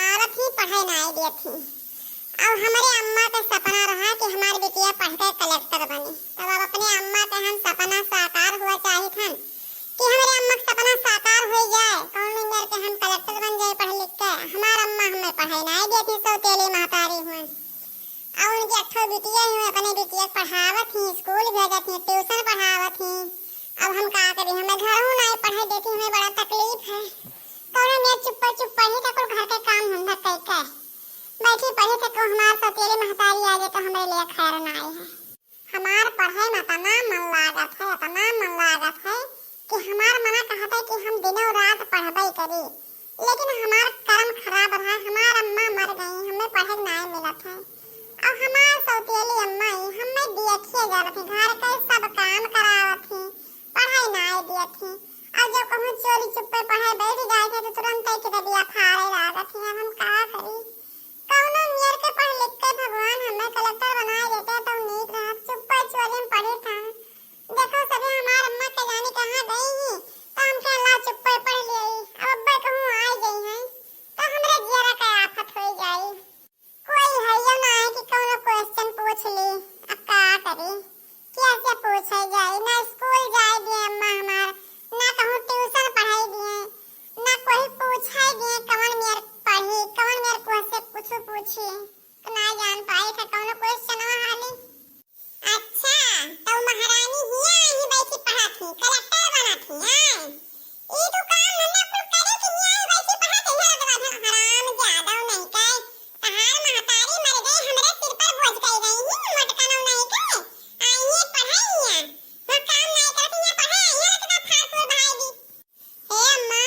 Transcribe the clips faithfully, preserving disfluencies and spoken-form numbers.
औरत ही पढ़े नाई देत ही। अब हमरे अम्मा के सपना रहा कि हमार बिटिया पढ़ के कलेक्टर बनी। तब अब अपने अम्मा के हम सपना साकार हुआ चाहित हन कि हमरे अम्मा के सपना साकार हो जाए, कौनो मेर के हम कलेक्टर बन जाए पढ़ लिख के। हमार अम्मा हमें पढ़े नाई देत ही, सौतेली महतारी हुए। और उनके अठो बिटिया ही, अपने बिटिया के पढ़ावत ही, स्कूल भेजत ही, ट्यूशन पढ़ावत ही। अब हम का करी, हमें घरहू नाई पढ़े देती, हमें बड़ा तकलीफ है। कौनो मेर चुप्पे चुप पढ़ी तो कुल घर के काम धंधा कई के बैठी पढ़ी तो को हमार सौतेली महतारी आ जाए तो हमरे लिए खैर नाई है। हमार पढ़े में इतना मन लागत है, इतना मन लागत है कि हमार मना कहत है कि हम दिनों रात पढ़बे करी, लेकिन हमार करम खराब रहा, हमार अम्मा मर गई, हमें पढ़े नाई मिलत है। अब हमार सौतेली अम्मा ही हमें देखिए जावत ही, घर के सब काम करावत ही, पढ़ाई नाई दियत ही। और जब कहूँ चोरी चुप्पे पढ़े बैठ जाए थे तो तुरंत ही किताबिया फाड़े लागत ही। अब हम का करी? कौनो मेर के पढ़ लिख के भगवान हमें कलेक्टर बनाए देते तो नीक रहत। चुप्पे चोरी में पढ़ी था। देखो सभी, हमार अम्मा के जाने कहाँ गई ही, तो हमके अल्लाह चुप्पे पढ़ लिया। अब अब्बे कहूँ आ गई हैं तो हमरे जियरा के आफत हो जाई। कोई हइयो ना है कि कौनो क्वेश्चन पूछ ली, अब का करी? कैसे पूछे जाई? ना स्कूल जाए दिए अम्मा हमार, ना कहूँ ट्यूशन पढ़ाई दिए, ना कोई पूछे दिए कौन मेर पढ़ी, कौन मेर को से कुछ पूछी, तो ना जान पाई था कौनो क्वेश्चन हाली। अच्छा, तो महारानी हिया ही बैठी पढ़त ही, कलेक्टर बनत ही, हैं? ई तू काम धंधा कुल करे कि हिया ही बैठी पढ़त ही, हराम जादव नहीं के। तहार महतारी मर गई, हमरे सिर पर बोझ कई गई ही, मोटका नौ नहीं के। आई ही पढ़ाई हिया, वो काम नहीं करत हिया पढ़ाई, हिया कितना फालतू भाई दी। हे अम्मा,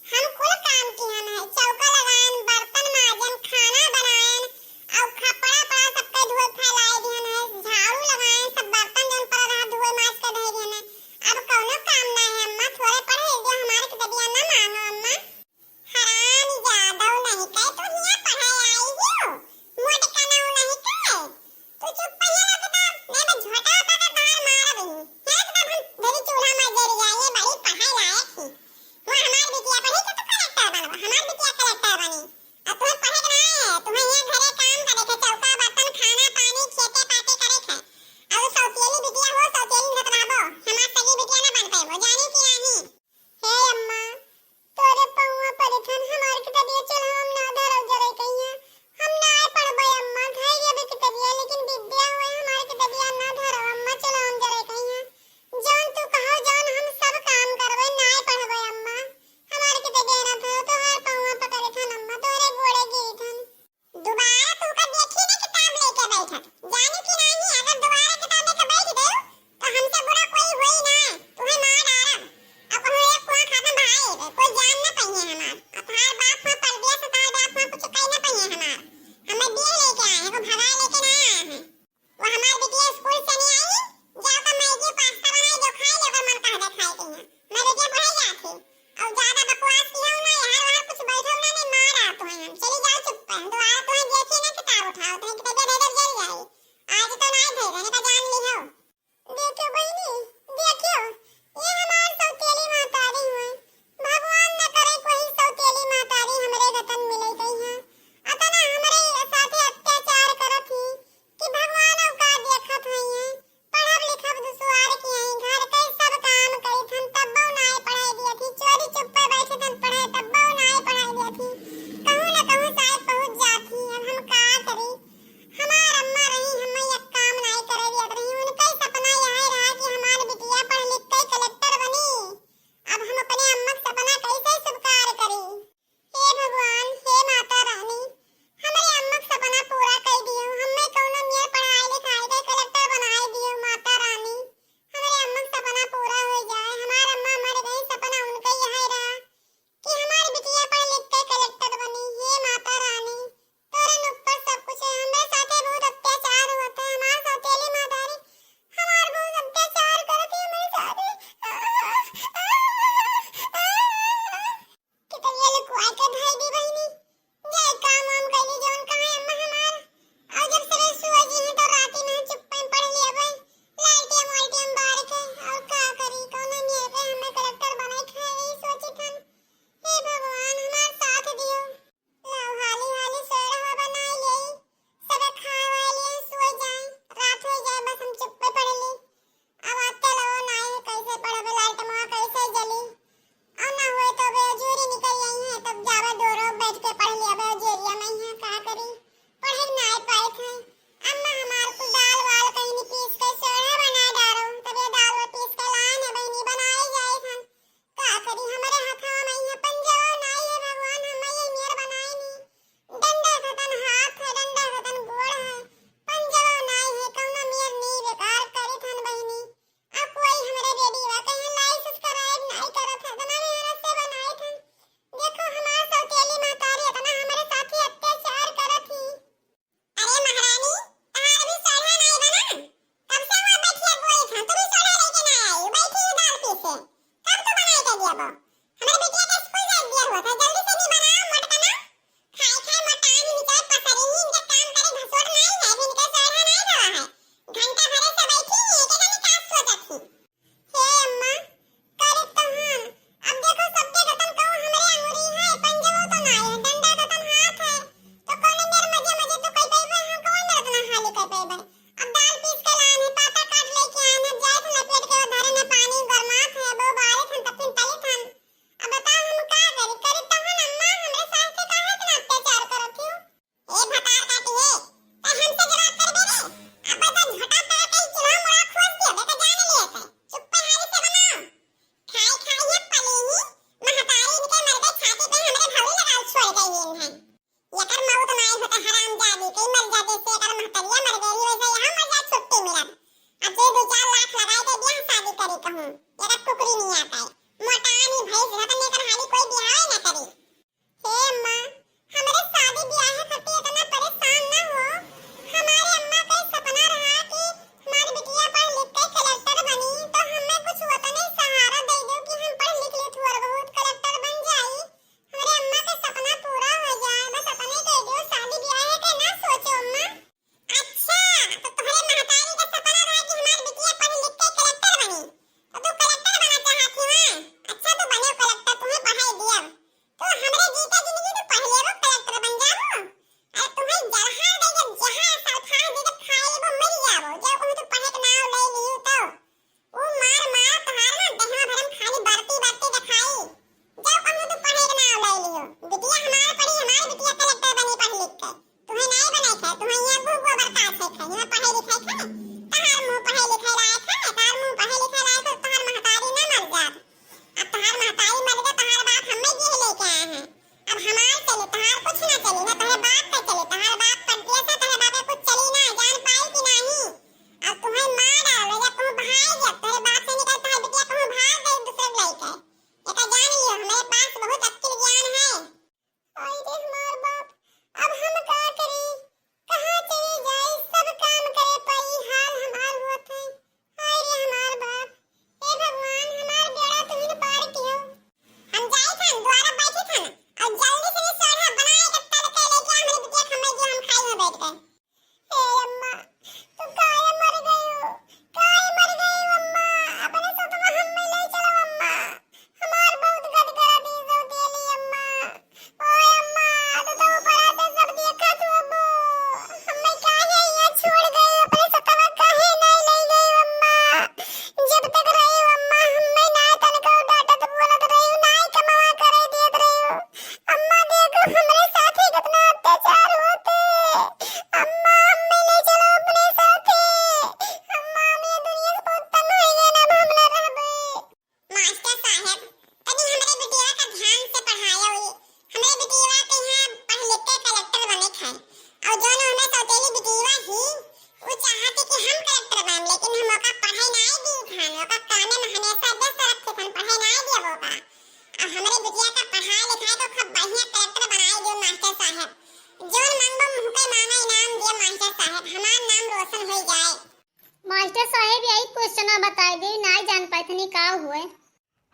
हम कुल काम किहन है, चौका लगायन, बर्तन माजन, खाना बनायन, और कपड़ा पड़ा सबके धोए फैलाए दिहन है, झाड़ू लगायन, सब बर्तन जौन पड़ा रहा धोए माज के धइ दिहन है। अब कौनो काम ना है अम्मा, थोड़े पढ़े जो हमारे के दबिया ना मानो अम्मा। हराम जादव नहीं के तू हिया पढ़े आई हो, मोटका नौ नहीं के। तू चुप पहिले रह किताब, नहीं तो झोटा उठा के बाहर मारब ही। हे किताब हम धरी चूल्हा में जर जाए, बड़ी पढ़ाई लायक ही। वो हमार बिटिया पढ़ी तो तू कलेक्टर बनबा, हमार बिटिया कलेक्टर बनी। अब तुम्हें पढ़े के ना है, तुम्हें यहाँ घरे काम करे के, चौका बर्तन, खाना पानी, खेते पाते करे के। अब सौतेली बिटिया हो, सौतेली नियत रहबो, हमार सगी बिटिया ना बन पाएबो, जानी कि नहीं? हे अम्मा, तोरे पौआ पड़िथन, हमार किताबिया चल हम ना धरब जरे कहिया। हम ना पढ़बे अम्मा, धर लेबे किताबिया, लेकिन विद्या होए हमार किताबिया ना धरब अम्मा, चल हम जरे कहिया। जौन तू कहो, जौन हम सब काम करबे, ना पढ़बे अम्मा। हमार किताबिया ना धरो, तोहार पौआ पकड़िथन अम्मा, तोरे गोड़े गिरिथन। दोबारा तुमका देखी ना किताब लेके बैठत, जानी कि नाही, अगर दोबारा किताब लेके बैठ गयो तो हमसे बुरा कोई होई ना, तुम्हें मार डारब। अब कहूँ एक कुआं खत्म भाई, कोई जान ना पाइए हमार। अब तुम्हार बाप हुआ परदेस, तुम्हार बाप हुआ कुछ कही ना पाइए हमार। हमें बिया लेके आए हैं, को भगाए लेके ना आए हैं। वो हमार बिटिया स्कूल से नहीं आई, जाओ का मैगी पास्ता बनाई दो, खाई लो, अगर मन कह दे खाए के यहाँ। मैं बिटिया पढ़ाई जात ही। और ज्यादा बकवास किया ना, यहाँ वहाँ कुछ बैठो ना, नहीं मार आ तुम्हें हम। चली जाओ चुप पे, हम दोबारा तुम्हें देखिए ना किताब उठाओ, तुम्हें किताब दे दे जल जाए। आज तो ना धरे, नहीं तो जान ली हो। देखो बहिनी, देखो, ये हमार सौतेली महतारी हुए। भगवान न करे कोई सौतेली महतारी हमरे रतन मिले गई है। अतना हमरे साथे अत्याचार करत ही कि भगवान अब का देखत हइये। पढ़ब लिखब दुसवार किहई, घर के सब काम करित हन, तब्बो नाय पढ़ाई दियत ही। चोरी चुप्पे बैठित हन पढ़े, तब्बो नाय पढ़ाई दियत ही। कहूँ न कहूँ शायद पहुँच जात ही। अब हम का करी? हमार अम्मा रही, हमें एक काम सही में पढ़े लिखे थे, तहार मुँह पढ़े लिखे लायक है, तहार मुँह पढ़े लिखे लायक हो, तहार महतारी ना मर जात। अब तहार महतारी मर गए, तहार बाप हमें जेल लेके आए हैं। अब हमार चले, तहार कुछ ना चले, ना तोहरे बाप का चले, तहार बाप परदेस है, तोहरे बाप के कुछ चली ना, जान पाई कि नाही। अब तुम्हें मार डालो या कहूँ बहाई दिया, तोहरे बाप से निकल तोहरे बिटिया कहूँ भाग गई दूसरे लइके। एका जान लियो, हमारे पास बहुत अक्ल ज्ञान है। आई रे हमार बाप, अब हम का करी? कहाँ चली जाई? सब काम करे पड़ी, हाल हमार होत है। हाय रे हमार बाप, हे भगवान, हमार बेड़ा तुहिन पार कियो। हम जाई थन, द्वारा बैठी थन, और जल्दी से सोढ़ा बनाए के तल के लेके हमरे बिटिया खम्मे जो हम खाई हो बैठ के। हे अम्मा, तू काहे मर गई हो? काहे मर गई हो अम्मा? अपने सतुआ हम्मे ले चलो अम्मा। हमार बहुत गदगद दी सौतेली अम्मा। ओए अम्मा, तू तो ऊपर आते सब देखत होबो। हम्मे काहे यहाँ छोड़ गई हो? अपने सतुआ काहे नहीं ले गई हो अम्मा? जब तक रही हो अम्मा, हम्मे ना तनको डांटत बोलत रही हो, ना ही कमावा करे देत रही हो। अम्मा देखो, हमरे साथे कितना अत्याचार होते। अम्मा, हम्मे ले चलो अपने साथे। अम्मा, हम ये दुनिया से बहुत तंग हो गए ना, अब हम ना रहबे। मास्टर साहब, तनी हमरे बिटिया का ध्यान से पढ़ाया हुई। हमरे बिटिया के यहाँ पढ़ लिख के कलेक्टर बने खाए। और जो हमें सौतेली बिटिया ही, वो चाहती कि हम कलेक्टर बने, लेकिन हम ओका पढ़े ना दी खान, ओका काने में हमेशा व्यस्त रखे खान, पढ़े ना दिए ओका। अब हमरे बिटिया का पढ़ाई लिखाई तो खूब बढ़िया कलेक्टर बनाए दियो मास्टर साहब। जोन मांगबो मुँह पे मांगा इनाम दियो मास्टर साहब, हमार नाम रोशन हो जाए। मास्टर साहब यही क्वेश्चन बताए दे, नाई जान पाइथनी का हुए।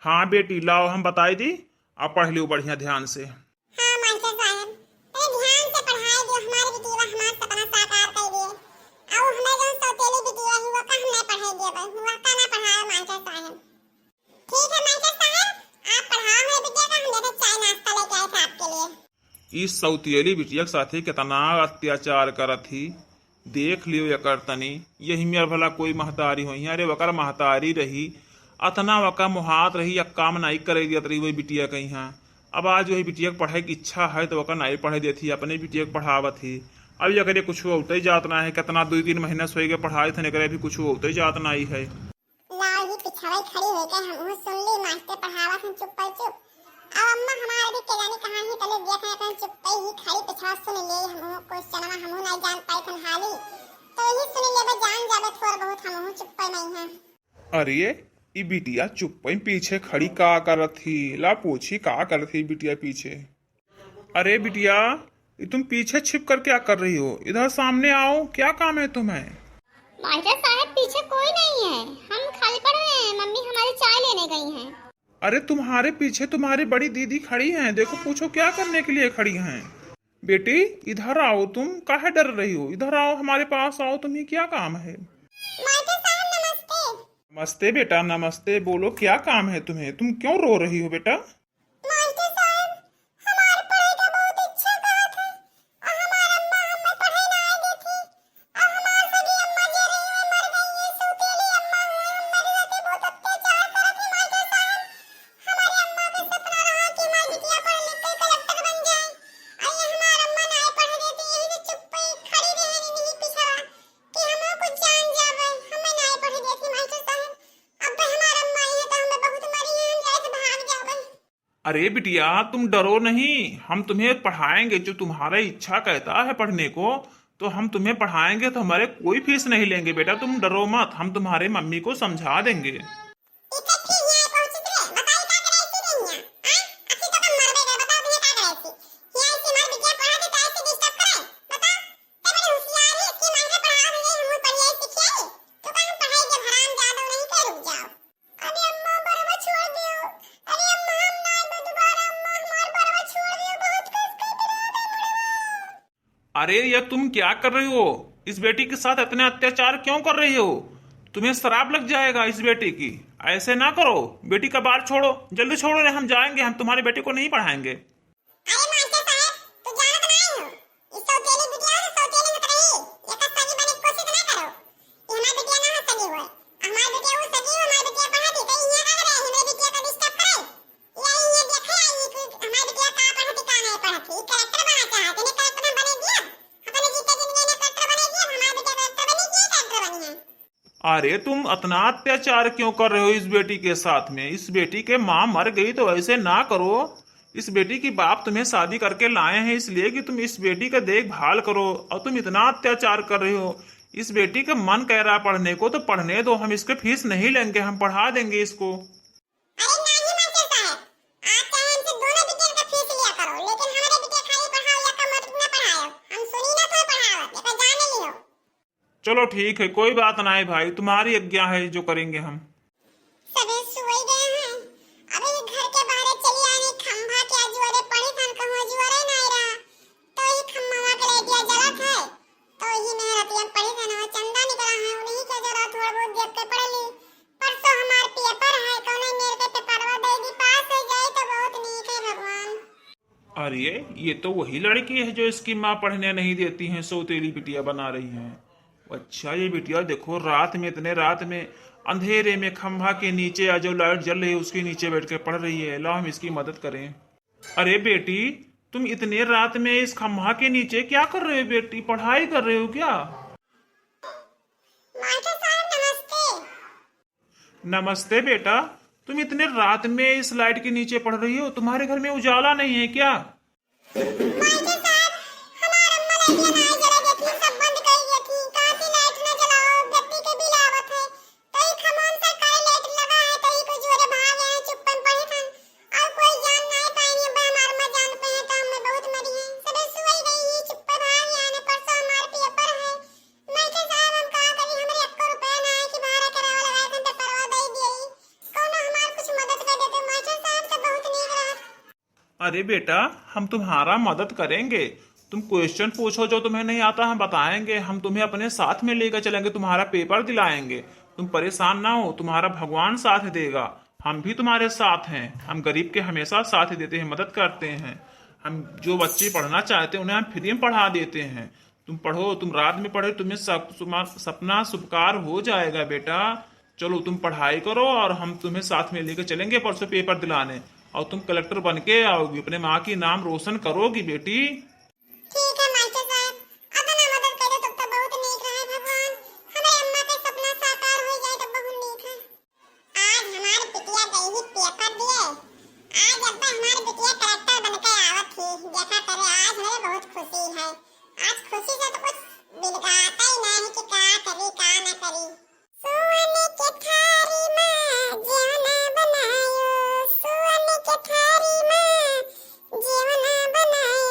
हाँ बेटी, लाओ हम बताई दी, आप पढ़ लियो बढ़िया ध्यान से। हाँ मास्टर साहब, तनी ध्यान से पढ़ाई दियो, हमारे बिटिया हमार सपना साकार कर दिए। और हमें जो सौतेली बिटिया ही, वो का हम नहीं पढ़ाई दिए, वो का ना पढ़ाओ मास्टर साहब। ठीक है मास्टर साहब, आप पढ़ाओ मेरे बिटिया का, हम देखो चाय नाश्ता लेके आए थे आपके लिए। ई सौतियली बिटिया के साथे केतना अत्याचार करत ही। देख लियो एकर तनी, यही मेर भला कोई महतारी होइहैं। अरे ओकर महतारी रही, अतना ओका मोहात रही, एक काम नाई करे दियत रही वही बिटिया के इहाँ। अब आज वही बिटिया के पढ़े के इच्छा है तो ओका नाई पढ़े देत ही, अपने बिटिया के पढ़ावत ही। अब एकरे कुछ होते जात ना है, केतना दुई तीन महीना से होइगे पढ़ाई थन, एकरे अभी कुछ होते जात नाई है। लाओ ही पिछावे खड़ी होइके हमहू सुन ली, मास्टर पढ़ावत हन चुप्पे चुप। अब अम्मा हमार भी के जानी कहाँ ही तले दिया था, अपन चुप्पे ही खड़ी पिछावा सुन ले, हमहू क्वेश्चनवा हमहू नहीं जान पाई थन हाली। तो यही सुन लेबे, जान जाबे थोड़ बहुत, हमहू चुप्पे नहीं है। अरे, ई बिटिया चुप्पे पीछे खड़ी का करत ही? ला पूछी का करत ही बिटिया पीछे। अरे बिटिया, ये तुम पीछे छिप कर क्या कर रही हो? इधर सामने आओ, क्या काम है तुम्हें? मास्टर साहब, पीछे कोई नहीं है, हम खाली पड़े हैं, मम्मी हमारी चाय लेने गई हैं। अरे तुम्हारे पीछे तुम्हारी बड़ी दीदी खड़ी हैं, देखो पूछो क्या करने के लिए खड़ी हैं। बेटी इधर आओ, तुम काहे डर रही हो? इधर आओ, हमारे पास आओ, तुम्हें क्या काम है? मास्टर साहब नमस्ते। नमस्ते बेटा, नमस्ते। बोलो क्या काम है तुम्हें, तुम क्यों रो रही हो बेटा? मास्टर साहब, हमार पढ़े का बहुत इच्छा कहत है, और हमार अम्मा हमें पढ़े ना आए देती, और हमार सगी अम्मा जे रही है मर गई है, सौतेली अम्मा है, हमरे रहते बहुत अत्याचार करत है मास्टर साहब। हमारे अम्मा का सपना रहा कि हमार बिटिया पढ़ लिख के कलेक्टर बन जाए, और ये हमार अम्मा ना पढ़े देती, यही से चुप्पे खड़ी रहे नहीं पिछड़ा कि हम कुछ जान जावे, हमें ना पढ़े देती मास्टर साहब। अब हमार अम्मा आई है तो हमें बहुत मारी है, हम जाए से भाग जावे। अरे बिटिया, तुम डरो नहीं, हम तुम्हें पढ़ाएंगे। जो तुम्हारा इच्छा कहता है पढ़ने को, तो हम तुम्हें पढ़ाएंगे, तो हमारे कोई फीस नहीं लेंगे बेटा, तुम डरो मत, हम तुम्हारे मम्मी को समझा देंगे। ई कथी हियाँ पहुँचित रे? बताई का करे ऐसी नहीं है? हाँ? अखी तो कम मरबे गए, बताओ तुम्हें का करे ऐसी? हियाँ ऐसी मार बिटिया पढ़ा दे तो ऐसे डिस्टर्ब करे? बताओ। ते बड़ी होशियार है, इसकी मायने पढ़ा दे, हम पढ़िए सीखिए। तू का हम पढ़ाई के हराम जादो नहीं के रुक जाओ। अरे अम्मा, बरवा छोड़ दियो। अरे अम्मा, हम ना आइबे दोबारा, अम्मा, हमार बरवा छोड़ दियो, बहुत कस के गिरा दे बड़वा। अरे, ये तुम क्या कर रही हो? इस बेटी के साथ इतने अत्याचार क्यों कर रही हो? तुम्हें श्राप लग जाएगा इस बेटी की। ऐसे ना करो, बेटी का बाल छोड़ो, जल्दी छोड़ो, नहीं हम जाएंगे, हम तुम्हारे बेटे को नहीं पढ़ाएंगे। अरे मास्टर साहब, तू जानत नाई हो, ई सौतेली बिटिया से सौतेली मत रही, एकर सगी बने के कोशिश ना करो। ई हमार बिटिया ना हो सगी होए, हमार बिटिया वो सगी हो, हमार बिटिया पढ़त ही, कहीं यहाँ का करे, हमरे बिटिया का डिस्टर्ब करे। यही ये देखे आई कि हमार बिटिया का पढ़त ही, का नहीं पढ़त ही, ई कलेक्टर बना चाहत, इन्हें कलेक्टर हम बने दिया, अपने जीते जिंदगी में कलेक्टर बने दिया, हमार बिटिया कलेक्टर अरे, तुम इतना अत्याचार क्यों कर रहे हो इस बेटी के साथ में? इस बेटी के माँ मर गई तो ऐसे ना करो। इस बेटी की बाप तुम्हें शादी करके लाए हैं इसलिए कि तुम इस बेटी का देखभाल करो, और तुम इतना अत्याचार कर रहे हो। इस बेटी का मन कह रहा पढ़ने को तो पढ़ने दो, हम इसके फीस नहीं लेंगे, हम पढ़ा देंगे इसको। अरे नहीं मास्टर साहब, आप चाहे हमसे दोनों बिटिया का फीस लिया करो, लेकिन हमारे बिटिया खाली पढ़ाओ या का मत ना पढ़ाओ। हम सुनी ना तो पढ़ाओ, देखो जाने लियो। चलो ठीक है, कोई बात नहीं भाई, तुम्हारी आज्ञा है जो करेंगे हम। सबे सोई गए हैं, अबे ये घर के बाहरे चली आने खंभा के आजू अरे पढ़ी थन कहूँ आजू अरे नहीं रहा, तो ये खंभा के लाइटिया जलत है, तो ये मेहरतिया पढ़ी थन चंदा निकला है, उन्हीं के जरा थोड़ा बहुत देख के पढ़ ली। परसों हमार पेपर है, कौनो मेर के पेपरवा दे दी, पास हो जाए तो बहुत नीक है भगवान। अरे, ये तो वही लड़की है जो इसकी माँ पढ़ने नहीं देती है, सौतेली बिटिया बना रही है। अच्छा, ये बिटिया देखो, रात में, इतने रात में अंधेरे में खंभा के नीचे आ जो लाइट जल रही है, उसके नीचे बैठ के पढ़ रही है। लाओ, हम इसकी मदद करें। अरे बेटी, तुम इतने रात में इस खंभा के नीचे क्या कर रहे हो बेटी? पढ़ाई कर रहे हो क्या? मास्टर साहब, नमस्ते। नमस्ते बेटा, तुम इतने रात में इस लाइट के नीचे पढ़ रही हो? तुम्हारे घर में उजाला नहीं है क्या? मास्टर साहब, हमार अम्मा लाइटिया ना जला देती, सब बंद कर देती। कहाँ से लाइट ना जलाओ, बत्ती के बिल आवत है। तो एक हमार सरकारी लाइट लगा है, तो एक जोरे भाग आए, चुप्पन पड़े थन। और कोई जान नहीं पाएंगे, बा हमार अम्मा जान पे है, तो हमें बहुत मरी है। सबे सोई गई है, चुप्पे भाग आए, परसों हमार पेपर है। मास्टर साहब, हम का करी, हमरे एको रुपया ना है कि भाड़ा किराया लगाए थे, पेपरवा दे दिए। कौनो हमार कुछ मदद कर देते, मास्टर साहब तो बहुत नीक रहत। अरे बेटा, हम तुम्हारा मदद करेंगे। तुम क्वेश्चन पूछो जो तुम्हें नहीं आता, हम बताएंगे। हम तुम्हें अपने साथ में लेकर चलेंगे, तुम्हारा पेपर दिलाएंगे। तुम परेशान ना हो, तुम्हारा भगवान साथ देगा। हम भी तुम्हारे साथ हैं। हम गरीब के हमेशा साथ देते हैं, मदद करते हैं। हम जो बच्चे पढ़ना चाहते हैं, उन्हें हम फ्री में पढ़ा देते हैं। तुम पढ़ो, तुम रात में पढ़ो, तुम्हें सब सुमा-, सपना सुपकार हो जाएगा बेटा। चलो, तुम पढ़ाई करो और हम तुम्हें साथ में लेकर चलेंगे परसों पेपर दिलाने, और तुम कलेक्टर बन के आओगी, अपने माँ की नाम रोशन करोगी बेटी। ठीक है मास्टर साहब, अतना मदद कर दो तब तो बहुत नीक रहे भगवान। हमारे अम्मा के सपना साकार हो जाए तो बहुत नीक है। आज हमार बिटिया गई ही पेपर दिए। आज अब हमार बिटिया कलेक्टर बन के आवत ही। देखा करे, आज हमें बहुत खुशी है। आज खुशी से तो कुछ बिलगाता ही नहीं कि का करी, का ना करी। सोने के थारी में जेवना बनायो, सोने के थारी में जेवना बनायो।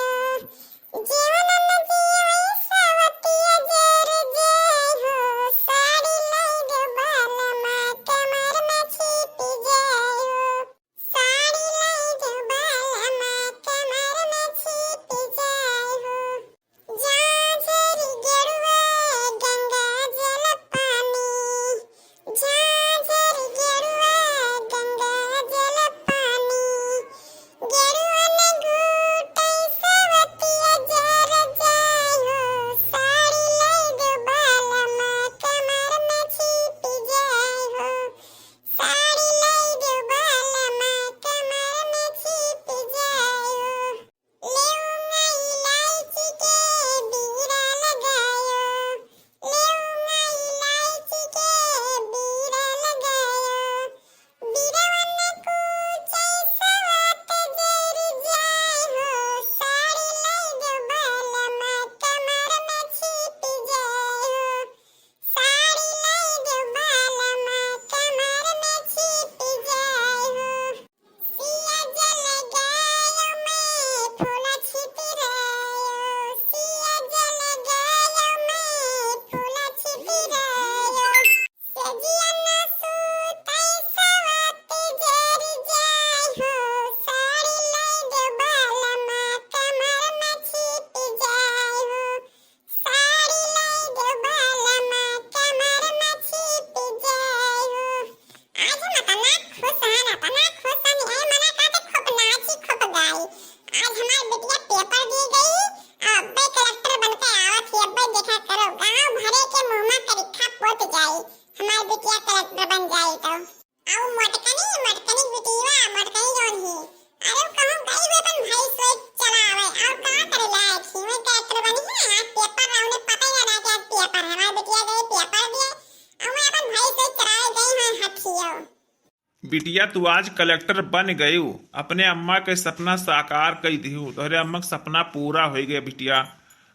बिटिया, तू आज कलेक्टर बन गयू, अपने अम्मा के सपना साकार कई दिहू। तोहरे अम्मा के सपना पूरा हो गया बिटिया।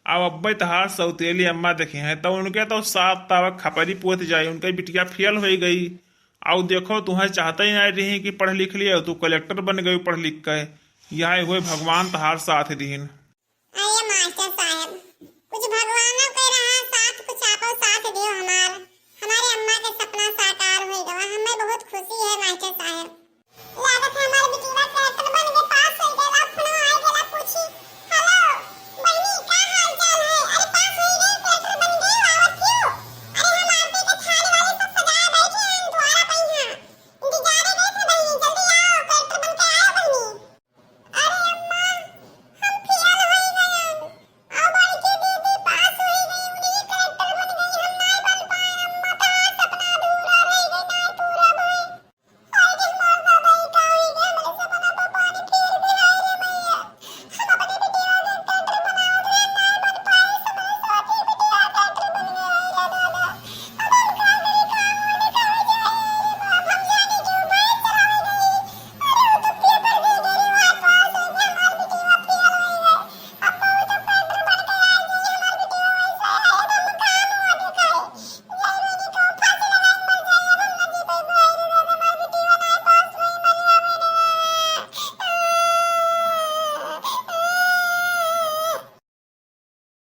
अब अब्बे तहार सौतेली अम्मा देखी हैं, तो उनके तो साफ तावक खपरी पोत जाए, उनके बिटिया फेल हो गई। आउ देखो, तुहें चाहते ही नहीं रही कि पढ़ लिख लिए, तू कलेक्टर बन गई पढ़ लिख के। यह हुए भगवान तहार साथ दीन।